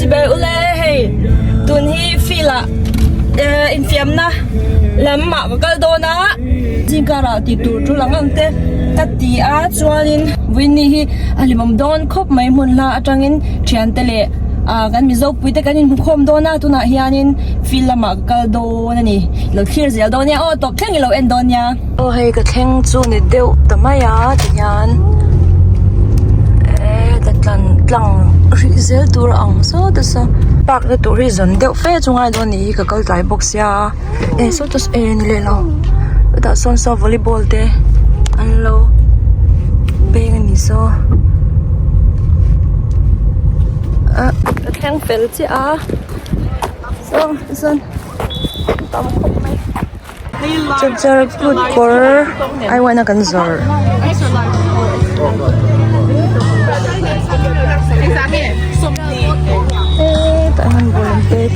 Chibai ule hei tun hi field ah eh infiamna lam ah ka kal dawn a zingkar ah tih tur tul ang ang te ka ti a chuanin vawiin hi a hlimawm dawn khawp mai hmun hla atangin thiante leh ah kan mizo pui te kan inhmukhawm dawn a tunah hianin field lamah ka kal dawn a ni ilo thlir zel dawn nia aw tawp thleng ilo en dawn nia. Aw hei ka thleng chu ni deuh ta mai a tihian eee ka tlan tlang rih zel tur a ang sawt a saw park na tur hi zawn deuh fe chu ngai dawn anih hi ka kal tlai bawk sia e sawt a e ni leh lo chutah sawn saw volleyball te an lo peng a ni saw ah ka thleng fel chiah a saw sawn tam khawp mai. Chapchar kut kawr aiwana kan zawrh. Hetah hian ball an pet.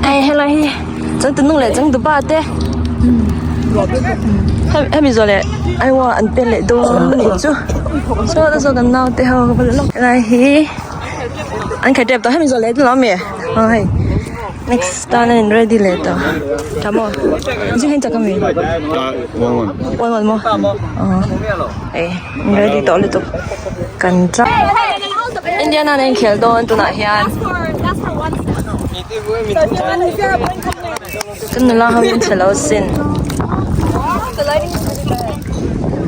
Hei helai hi changtunu leh changtupa te hemi zawh leh aiwa an pen leh dawn anih chu saw te saw kan naute ho ka va lawk helai hi an khat tep tawh hemi zawh leh dawn ami aw hei next tan an in ready leh tawh tha maw zing hian chak ami one one maw aw hei in ready tawh lutuk kan chak. Indiana an inkhel dawn tunah hian kan nula ho in chhe lo sin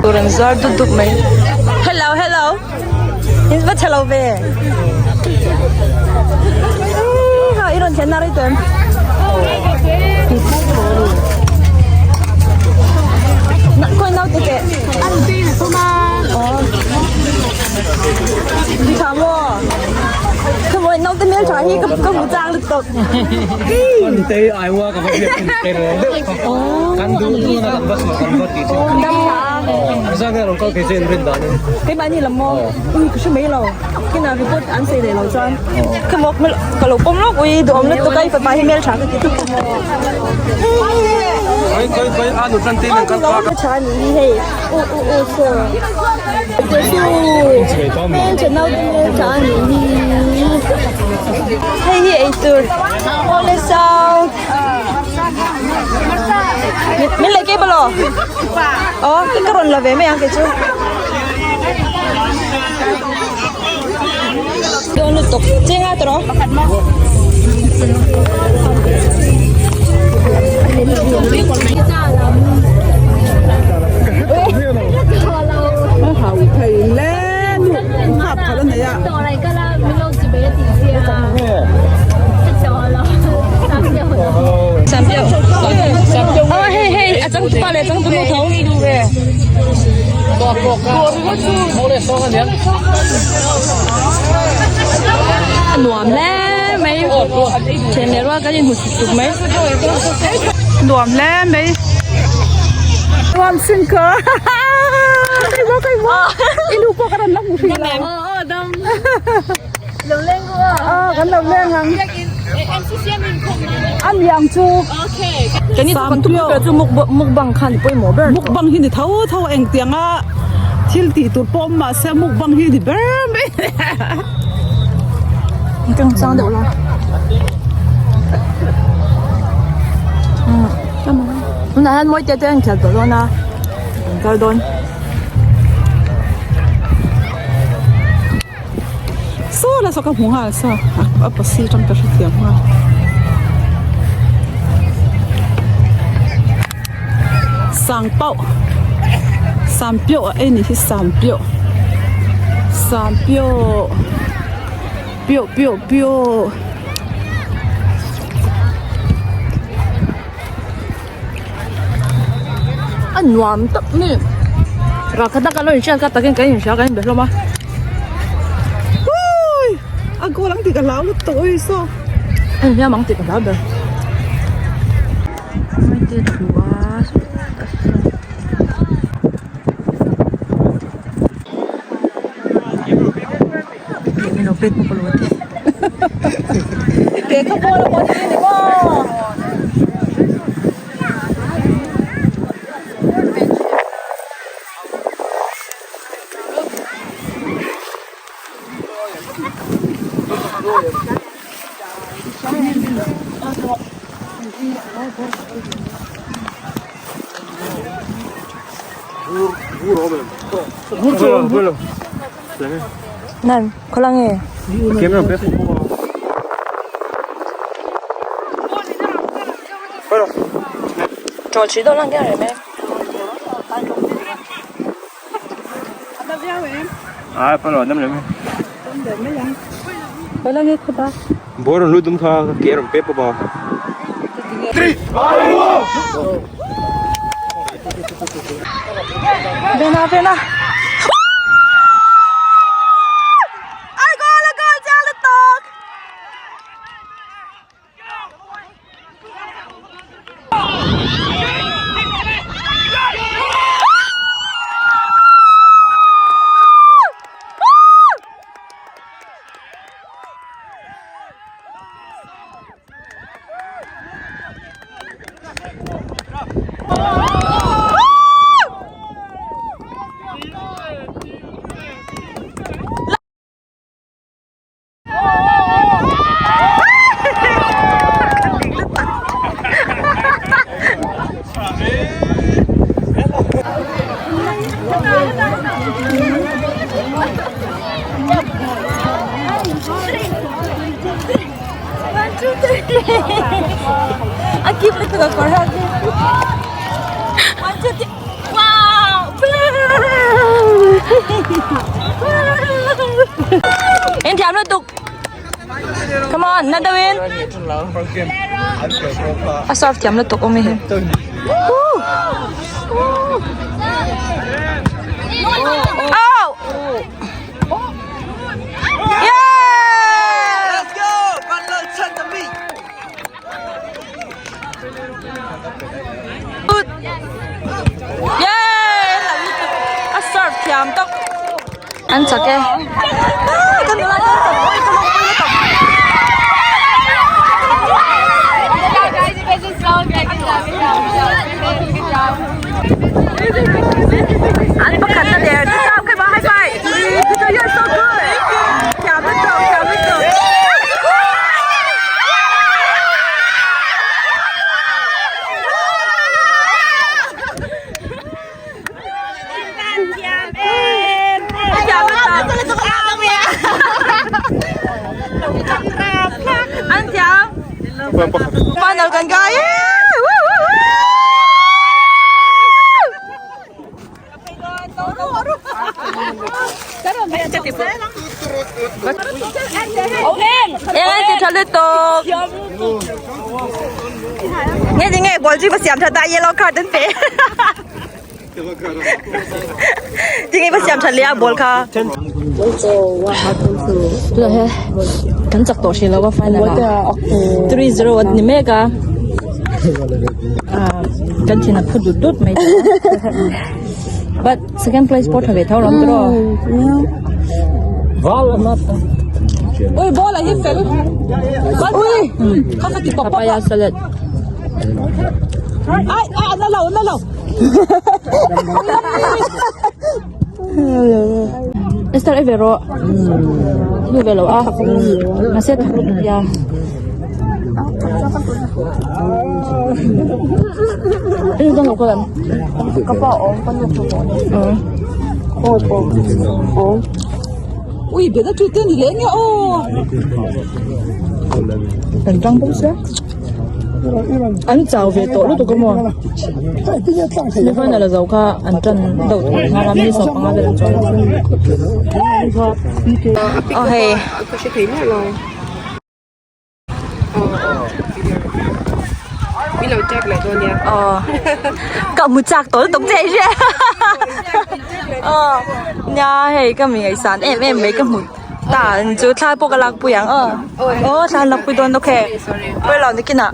tur an zuar dup dup mai hello hello in va chhe lo ve ha i rawn thlen na rei tawh em khawi naute teh Tha maw? Ka mawi naute hmel tha hi ka hmu chang lutuk. Te aiwa ka va biak thin te reng deuh kha. Kan duh duh na kan va suah kan va ti thin. Dam tha. An zang hian rawn kal thei che in rin dan in. Keimahni lam maw? Ui ka hre mai lo. Kina report an sawi leh lo chuan. Ka maw ka lo pawm lawk ui duhawm lutuk a i fapa hi hmel tha ka ti tawp. Koi koi koi a nu tan tin an kal Hmel tha a nih hi hei. U u u saw. Hei hi eitur awle sound min lei kei bawlh aw aw ka rawn la ve mai ang kei chu dawn lutuk cheng a tawrh aw. Hei hei a changtupa leh changtunu tho. A nuam hle mai thian leh rual kan inhmu suk suk mai. Nuam hle mai. Nuam sin ka. Kai mo kai mo. I nu pawh ka rawn la hmu hrih lo. Aw dam. Lo leng ru a. Aw kan lo leng ang. A niang chu. Kan ni kan tum ber chu mukbang kha ni pawimawh ber. Mukbang hi ni tho tho engtiang a thil tih tur pawh awm mahse mukbang hi ni ber mai. Kang chang deuh la. Tunah hian mawi te te an inkhel tawh dawn a an kal dawn. Saw la saw ka hmu nghal saw a pasi atang ka hrethiam nghal. Sang pauh sam piawh a ei ni hi sam piawh sam piawh piawh piawh piawh. A nuam tak ni ral khat tak a lo inhriat kha takin kan inhria kan inbe hlawm a. Ui a goal ang tih ka hlau lutuk ui saw. Hei hian mang tih ka hlau ber. Maite thu a Min lo pek bawk a lo ti. Pe kha ball a maw ni maw. Nan khawla nge? Vena Vena Ai goal a goal chiang lutuk. A kip lutuk a kawr hak hi. One, two, three. Wow! Em thiam lutuk. Come on, na dawin. A serve thiam lutuk awm hi. Oh! Yeah! Let's go! Vanlalchhandami! Good. Yeah! A serve thiam tak. An chak e. Kan nula kan tam pui ka lawng pui lutuk. An pakhat na der chu chau kai ba high five. You're so good. Thiam lutuk, thiam lutuk. An thiam. Final kan kai. Eng ti tha lutuk. Nghe gì nghe ball chi va siam tha ta yellow card an pe. Ti nge va siam tha leh a ball kha. Kan chak tawh hrih lo a final ah 3-0 an ni mek a. Kan thin a phu dut dut mai but second place pawh tha ve tho rawng tawh Ui ball a hi fel. Ui kha kha ti pop pop. Papaya salad. Ai ai na lo na lo. Esther e ve rawh nu ve lo a mahse thak lutuk ya i dang lo ka lam Ka pa awm ka nu pawh awm awm Ui bena tu te ni le nge aw. Kan tang bawk sia. An chau ve tawh lutuk a maw? Ni final a zo kha an tan deuh tawh nghal a mi 15 vel an chuang aw hei. Aw ka hmu chak tawh lutuk che hria aw nia hei ka mi ngaihsan em em mai ka hmu. Ta chu thla pawh ka lak pui ang aw aw thla an lak pui dawn okay pawi lo nakinah.